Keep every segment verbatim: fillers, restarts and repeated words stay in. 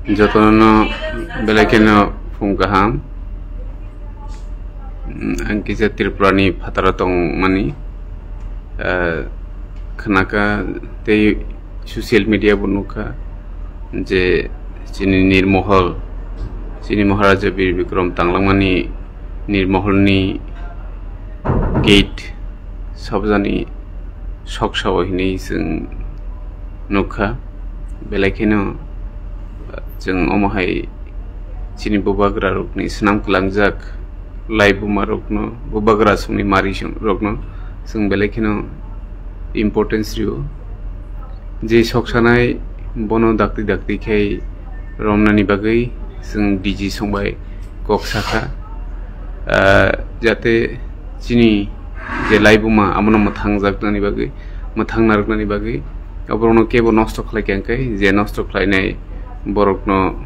Jotono belai kheno phung kaham. Mm, ang kisa Tripura ni phataro tongmani, ah, khnakha tei social media bo nukha je chini Nirmohol, chini Maharaja Bir Bikram tanglangmani Nirmohol ni gate sabjani soksa o hinwi chwng nukha. Belai kheno chwng omo hai chini bubagra rokni swnam kwlangjak laibuma rokno, bubagra songni mari song rokno chwng belai kheno importance rio. Je soksanai bono dakti dakti khai romnani bagwi chwng D G songbai kok sakha, ah, jate chini je laibuma abono mwthangjaknani bagwi, mwthang narwknani bagwi, oborokno kebo nosto khlai kha hwnkhe, je nosto khlainai borokno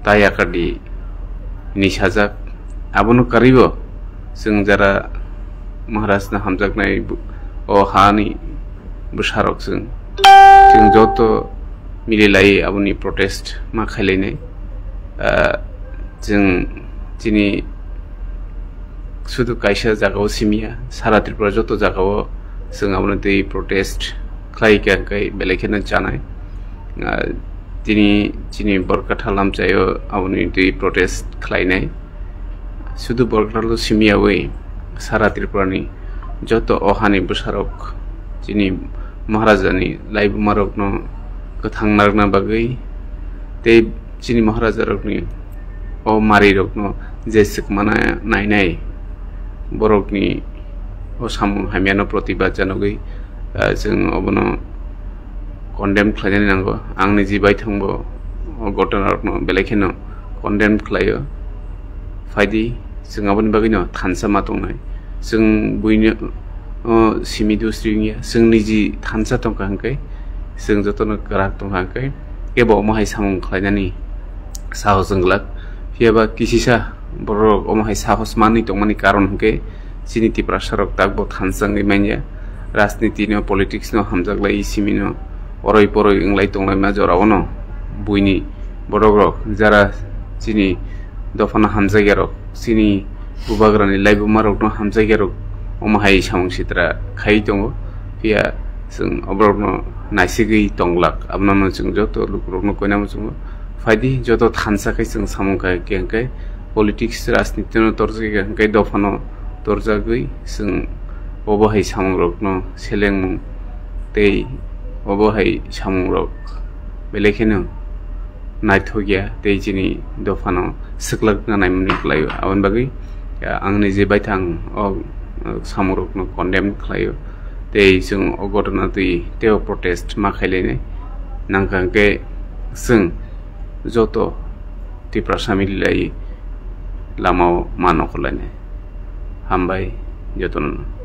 ta yakardi hinwi sajak. Abono karwibo chwng jara Maharajno hamjaknai bu-, o hani bwsarok chwng, chwng joto mililai aboni protest ma khailainai. Ah, chwng chini sudu kaisa jagao simiya, sara Tripura joto jagao chwng aboni twi protest khlai kha hwnkhe belai kheno chanai. Ah, tini chini Borkatha lamchaio aboni twi protest khlainai. Sudu Borkatha lo simiyawi sara Tripura ni joto o hani bwsarok chini Maharaja ni laibumarokno kwthang narwkna bagwi tei chini Maharaja rokni o mari rokno je swkmana nainai borokni o samung hamyano protibad janogwi, ah, chwng obono condemn khlainani nango. Ang niji baithangbo o gotona rokno belai kheno condemn khlaio. Phaidi, chwng aboni bagwino thansa ma tongnai. Chwng buino, o, simi dusri wngya. Chwng niji thansa tongkha hwnkhe, chwng jotono kwrak tongkha hwnkhe, kebo omo hai samung khlainani sahos wng glak. Phiya ba kisisa borok omo hai sahos manwi tongmani karon hwnkhe, chini Tiprasa rok takbo thansa wngwi manya. Rajniti no, politics no hamjaklai simino oroi poroi wnglai tonglaima jorao no buini borok rok jara chini dophano hamjakya rok, chini bubagrani laibuma rokno hamjakya rok omo hai samung sitra khai tongo. Phiya chwng oborokno naisigwi tonglak, abono chwng joto lukurokno koina muchungo. Phaidi joto thansa khai chwng samung khai khe hwnkhe politics rajniti no torjak ya hwnkhe dophano torjagwi chwng obo hai samung rokno selengmung tei obo hai samung rok belai kheno naithok ya tei chini dophano swklakna naimani kwlaio. Aboni bagwi, ah, ang niji baithang o, ah, samung rokno condemn khlaio tei chwng o gotona twi tei o protest ma khailainai nangkha hwnkhe chwng joto Tiprasa mililai lamao ma nokhorlainai. Hambai jotono.